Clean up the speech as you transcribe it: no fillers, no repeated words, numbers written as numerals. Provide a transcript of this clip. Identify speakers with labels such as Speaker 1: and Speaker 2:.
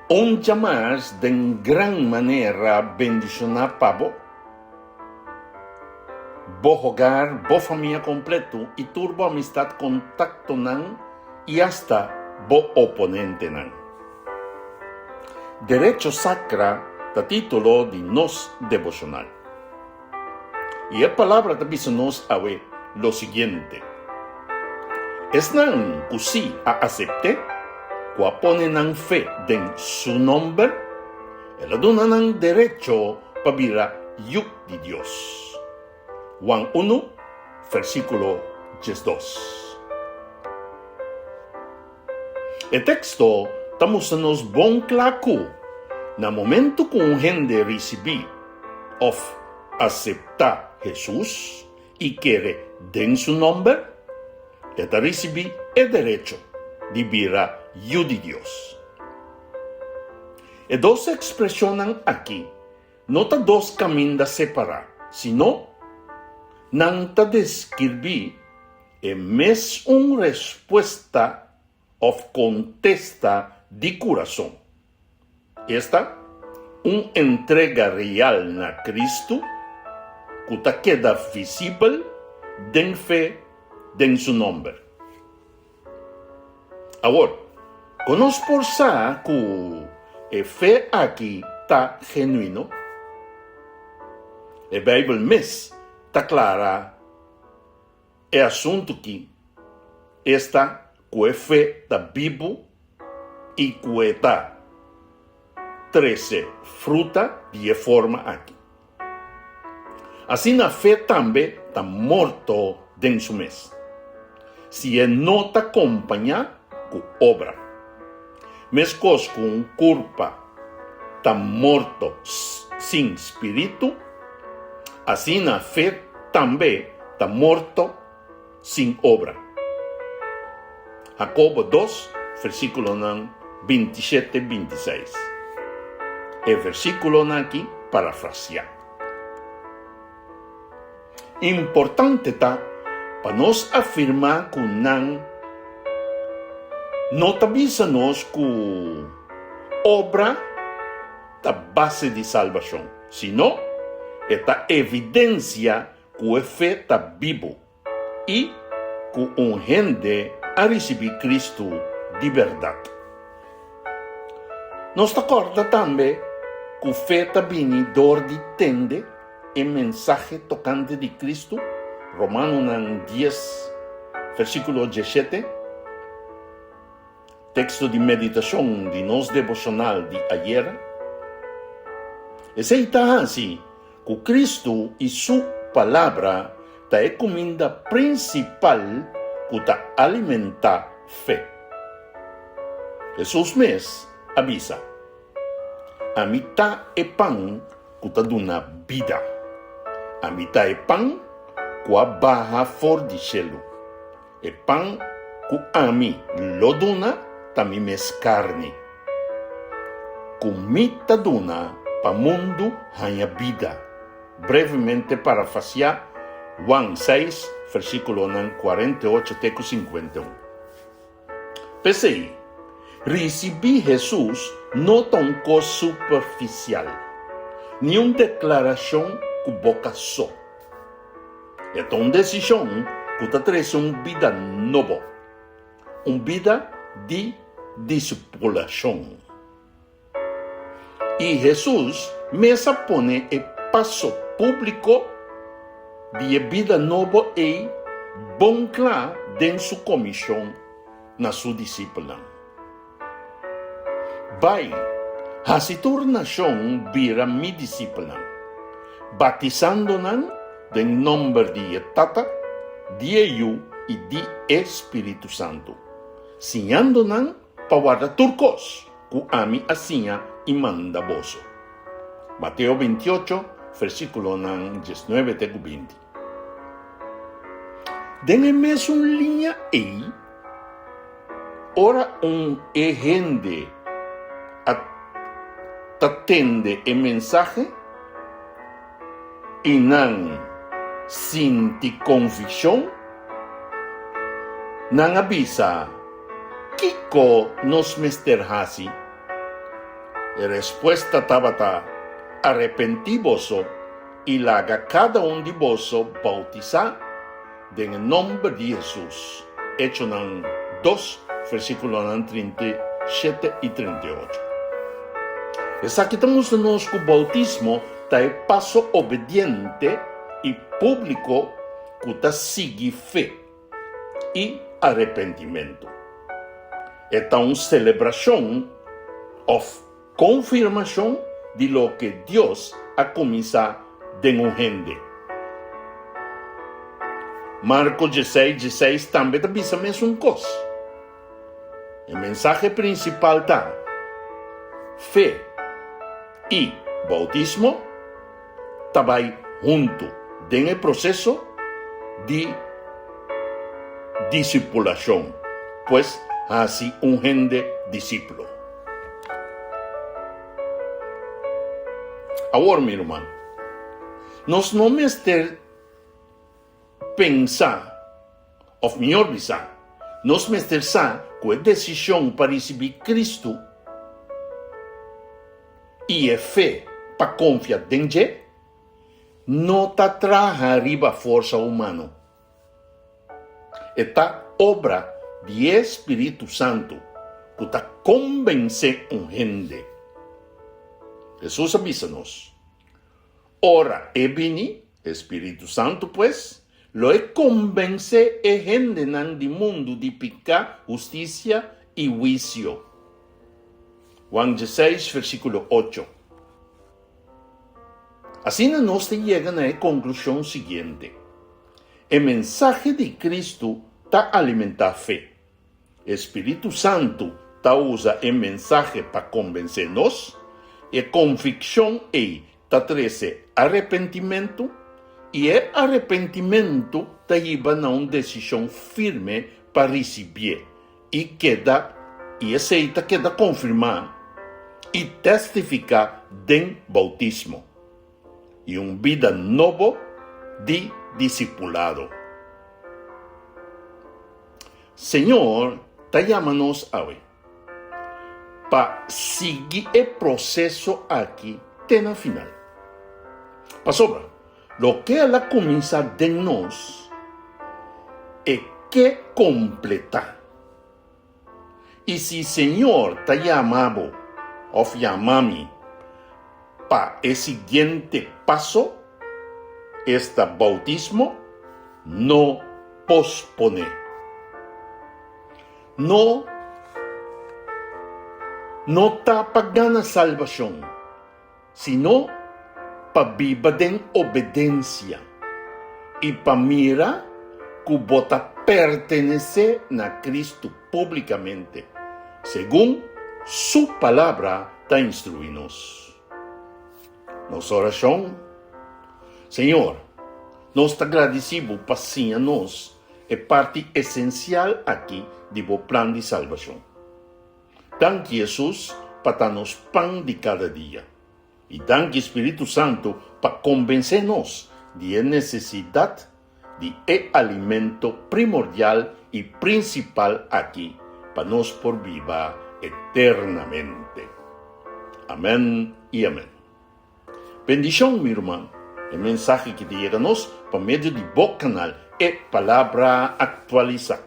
Speaker 1: Un djamas den gran manera bendishoná pa bo, bo hogar, bo famia kompleto i tur bo amistat, kontaktonan i asta bo oponentenan. Derecho Sacra ta título di nos deboshonal. I e palabra ta bisa nos awe lo siguiente, Esnan ku sí a asept'é, ku a pone nan fe den su nòmber, el a duna nan derecho pa bira yu di Dios. Juan unu, versíkulo 12. E teksto ta mustra nos bon kla ku na momentu ku un hende risibí òf aseptá Hesus i kere den su nòmber, e ta risibí e derecho di bira yu di Dios. E dos ekspreshonnan akí no ta dos kaminda separá, sino nan ta deskribi E mes un respuesta of kontesta di kurason. Esta, un entrega real na Kristu ku ta keda visibel den fe den Su nòmber. Awor, kon nos por sa ku e fe aki ta genuino? E Beibel mes ta klara E asuntu ki, esta ku e fe ta bibu i ku e ta trese fruta di e forma aki. Asina fe tambe ta morto den su mes, si e no ta kompañá ku obra. Meskos ku un kurpa ta morto sin spiritu, asina fe tambe ta morto sin obra. Hakobo dos, versíkulonan bintishete, bintiseis. E versíkulonan aki parafrasiá. Importante ta pa nos afirmá ku nan no ta bisa nos ku obra ta base di salbashon, sino e ta evidensia ku e fe ta bibu i ku un hende a risibí Kristu di bèrdat. Nos ta kòrda tambe ku fe ta bini dor di tende e mensahe tokante di Kristu, Romanonan dies, versíkulo diesshete, teksto di meditashon di nos deboshonal di ayera. Esei ta hasi ku Kristu i su Palabra ta e kuminda prinsipal ku ta alimentá fe. Hesus mes a bisa, Ami ta e pan ku ta duna bida. Ami ta e pan ku a baha for di shelu. E pan ku ami lo duna ta mi mes karni, ku mi ta duna pa mundu haña bida. Brevemente parafasiá Juan seis, versíkulonan 48 te ku 51. P'esei, risibí Hesus no ta un kos superfisial, ni un deklarashon ku boka so. E ta un desishon ku ta trese un bida nobo, un bida di disipulashon. I Hesus mes a pone e paso públiko di e bida nobo ei bon kla den su komishon na su disipelnan, Bai, hasi tur nashon bira mi disipelnan, batisando nan den nòmber di e Tata, di e Yu i di e Spiritu Santu, siñando nan pa warda tur kos ku ami a siña i manda boso. Mateo bintiocho, versíkulonan diesnuebe te ku binti. Den e mesun liña ei, ora un e hende a ta tende e mensahe i nan sinti konvikshon, nan a bisa, Kiko nos mester hasi? E respuesta tabata, Arepentí boso i laga kada un di boso boutisá den e nòmber di Hesus. Echonan dos, versíkulonan 37 i 38. Esaki ta mustra nos ku boutismo ta e paso obediente i públiko ku ta sigui fe i arepentimentu. E ta un selebrashon òf konfirmashon di loke Dios a kuminsá den un hende. Marko dieseis dieseis tambe ta bisa mesun kos. E mensahe prinsipal ta, Fe i boutismo ta bai huntu den e proseso di disipulashon, pues hasi un hende disiplo. Awor, mi ruman, nos no mester pensa, òf mihor bisa, nos mester sa ku e desishon pa risibí Kristu i e fe pa konfia den dje no ta traha riba forsa humano. E ta obra di e spiritu santu ku ta kombensé un hende. Hesus a bisa nos, Ora e bini, e spiritu santu pues, lo e kombensé e hendenan di mundu di piká, hustisia i huisio. Juan dieseis, versíkulo ocho. Asina nos ta yega na e konklushon siguiente, E mensahe di Kristu ta alimentá fe. E spiritu santu ta usa e mensahe pa kombensé nos, e konvikshon ei ta trese arepentimentu, i e arepentimentu ta hiba na un desishon firme pa risibié i keda i esei ta keda konfirmá i testifiká den boutismo i un bida nobo di disipulado. Señor ta yama nos awe pa sigui e proseso aki te na final. Pasobra loke el a kuminsá den nos, e ke kompletá. I si Señor ta yama bo òf yama mi pa e siguiente paso, esta boutismo, no posponé. No no ta pa gana salbashon, sino pa biba den obedensia i pa mira ku bo ta pertenesé na Kristu públikamente, segun Su Palabra ta instruí nos. Nos orashon, Señor, nos ta gradisí Bo pa siña nos e parti esensial aki di Bo plan di salbashon. Danki Hesus pa ta nos pan di kada dia. I danki Spiritu Santu pa konbensé nos di e nesesidat di e alimento primordial i prinsipal aki pa nos por biba eternamente. Amèn i amèn. Bendishon mi ruman, e mensahe ki ta yega nos pa medio di bo kanal E Palabra Aktualisá.